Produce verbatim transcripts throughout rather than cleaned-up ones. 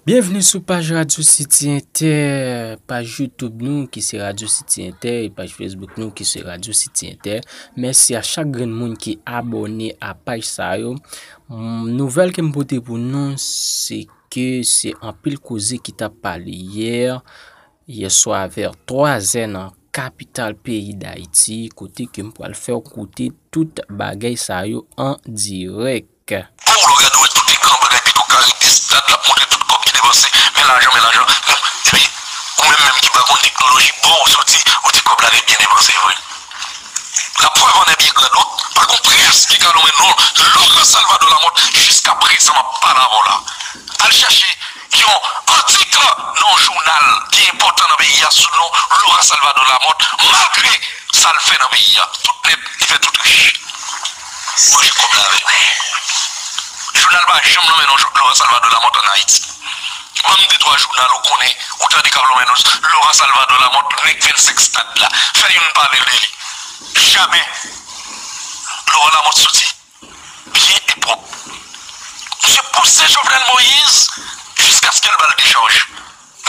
Byenvni sou paj Radyo City Inter, paj YouTube nou ki se Radyo City Inter e paj Facebook nou ki se Radyo City Inter. Mèsi a chak grenn moun ki abòne a paj sa yo. Mm, nouvèl ke m pote pou nou, se ke se anpil koze ki t ap pale yè, yè swa vè twa zè nan kapital peyi Dayiti, kote ke m pral fè w koute tout bagay sa yo an dirèk. Pou w lè w gade, w wè tout ekran bagay pito kare, estad, l ap montre tout kòb ki depanse, men lajan, men lajan. Epi, ou menm menm ki pa konn teknoloji, bò ou soti, ou di kòb la te byen depanse vre. Laprèv an è byen gran, donk, pa gon près ki ka lonmen non Laurent Salvador Lamothe jiska prezan m ap pale avè w la. Al chèche yon atik nan yon jounal ki enpòtan nan peyi a sou non Laurent Salvador Lamothe, malgre sa l fè nan peyi a. Tout nèt, li fè tout rich. Manje kòb la avè l. Jounal pa janm lonmen non Laurent Salvador Lamothe ann Ayiti. Ban m de twa jounal ou konnen, ou tande k ap lonmen non Laurent Salvador Lamothe, nèg vennsenk estad la. Fè youn pale de li. Jamè Laurent Lamothe soti byen e pwòp. Misye pouse Jovenel Moïse jiskaske l ba l dechaj.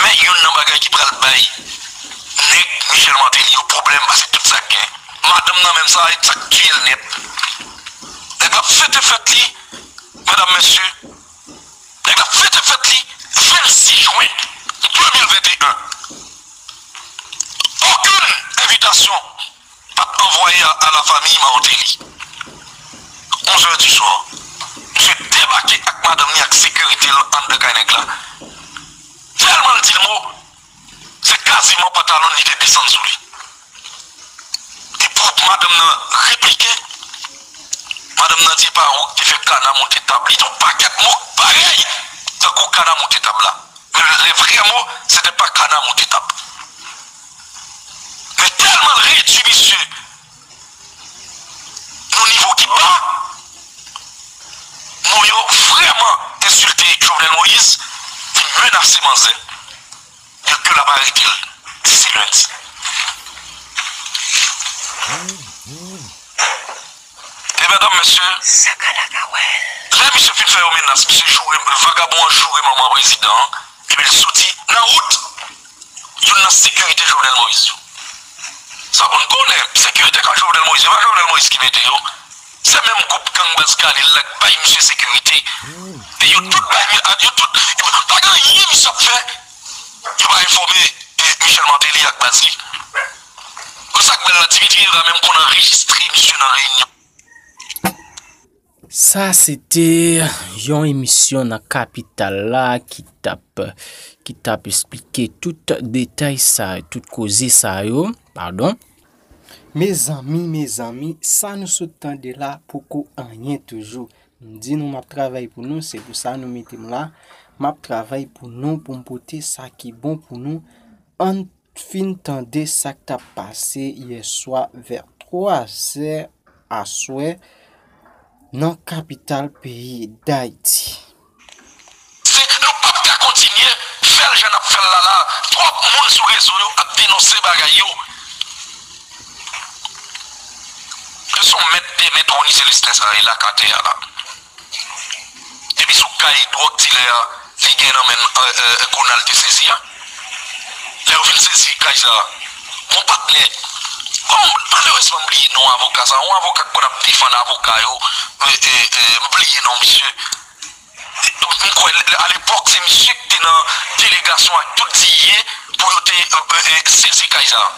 Men youn nan bagay ki pral bay nèg Michel Martelly yo pwoblèm, pase tout sa k gen. Madanm nan menm sa, e sa k tiye l nèt. Nèg la ap fete fèt li, medam, mesye. Nèg la ap fete fèt li vennsis jen de mil venteyen. Okenn envitasyon pa t anvwaye a, a la famille Martelly. Onz è di swa, misye debake ak madanm li ak sekirite l anndan kay nèg la. Tèlman l di l mo, se kaziman pantalon li te desann sou li. E pou madanm nan replike, madanm nan di, "E pa ou ki te fè kana moute tab." Li di yon pakèt mo parèy tankou kana moute tab la. Men le vrai mot, c'était pas kana moute tab. Men tèlman l redui misye nan nivo ki ba, mo yo vrèman ensilte Jovenel Moïse, li menase manzè. Di ke l ap arete l disi lendi. E medam, mesye, lè misye fin fè yo menas, misye joure, vagabon an joure manman prezidan an, epi l soti nan wout youn nan sekirite Jovenel Moïse yo. Sa pou n konnen, sekirite kan Jovenel Moïse, se pa Jovenel Moïse ki mete yo. Se menm gwoup gang baz Khalil la k bay misye sekirite. E yo tout bay, yo tout, pa gen anyen misye ap fè, yo pa enfòme, e, Michel Martelly ak baz li. Konsa k bèl la, Dimitri Herard menm konn anrejistre misye nan reyinyon. Sa se te yon emisyon nan kapital la ki t ap, ki t ap esplike tout detay sa, tout koze sa yo, padon. Mezanmi, mezanmi, sa nou sot tande la poko anyen toujou. M di nou m ap travay pou nou, se pou sa nou mete m la. M ap travay pou nou, pou m pote sa ki bon pou nou. Ann fin tande sa k t ap pase yè swa vè twa zè aswè nan kapital peyi Dayiti. Se, nou p ap ka kontinye fè l jan n ap fè l la la. Twòp moun sou rezo yo ap denonse bagay yo. Se yon mèt de mèt Rony Celestin sa ye la k atè a la. Depi sou kay dwòg dilè a, li gen nan men l, e, e, grenn al te sezi a. Lè yo vin sezi kay sa a, yon patnè, bon, malerezman, m bliye non avoka sa a, yon avoka k konn ap defann avoka yo, e, e, e, m bliye non misye. M kwè, alepòk, se misye ki te nan delegasyon ak tout D A pou yo te, e, e, e, sezi kay sa a.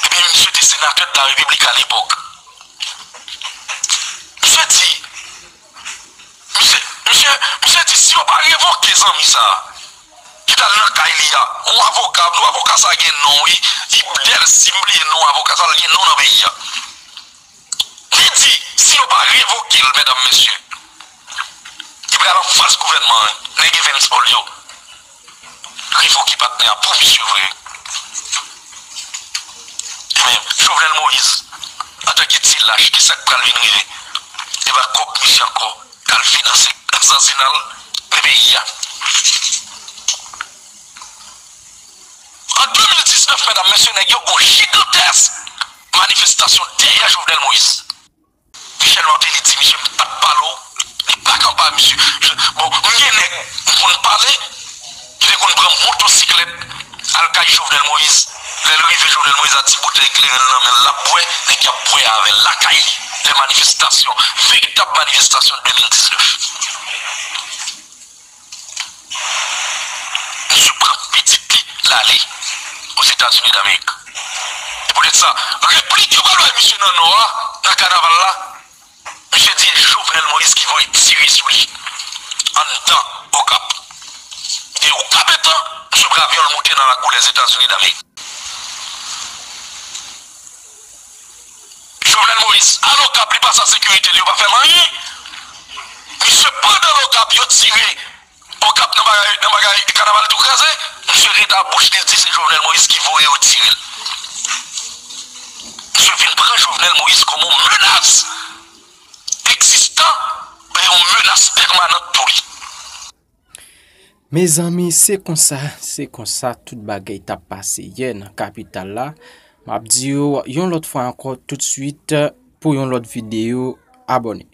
Ebyen, misye te senatè de la Repiblik alepòk. Misye di, misye, misye, misye di, si yo pa revoke zanmi sa a, ki t al nan kay li a, yon avoka, yon avoka sa gen non, wi, li bèl, si m bliye non avoka sa, l gen non nan peyi a. Li di, si yo pa revoke l, medam, mesye, li pral anfas gouvènman an, nèg Evans Paul yo. Revoke patnè a pou misye vre. Ebyen, Jovenel Moïse, antanke ti lach, kisa k pral vin rive? E pa kòb misye ankò k al finanse zanzinal nan peyi a. An de mil diznèf, medam, mesye, nèg yo gon jigantès manifestasyon dèyè Jovenel Moïse. Michel Martelly di, misye, m pa t pale w, Li pa ka pa misye. Bon, m gen nèg, m konn pale, ki te konn pran motosiklèt al kay Jovenel Moïse. Lè l rive, Jovenel Moïse a ti boutèy kleren l nan men l, l ap bwè, nèg y ap bwè avè l lakay li. Lè manifestasyon, veritab manifestasyon de mil diznèf. Misye pran pitit li, l ale Ozetazini Damerik. E poutèt sa, replik yo pral bay misye nan Nò a, nan kanaval la, misye di e Jovenel Moïse ki voye tire sou li anndan Okap. E Okap etan, misye pran avyon l moute nan lakou Lèzetazini Damerik. Jovenel Moïse al Okap, li pase a sekirite li, yo pa fè l anyen. Misye pandan l Okap, yo tire Okap nan bagay, nan bagay kanaval tou kraze. Misye rete a bouch li, l di se Jovenel Moïse ki voye yo tire l. Misye vin pran Jovenel Moïse kòm yon menas egzistan e yon menas pèmanant pou li. Mezanmi, se konsa, se konsa tout bagay t ap pase yè nan kapital la. M ap di yo yon lòt fwa ankò toutswit pou yon lòt videyo, abòne.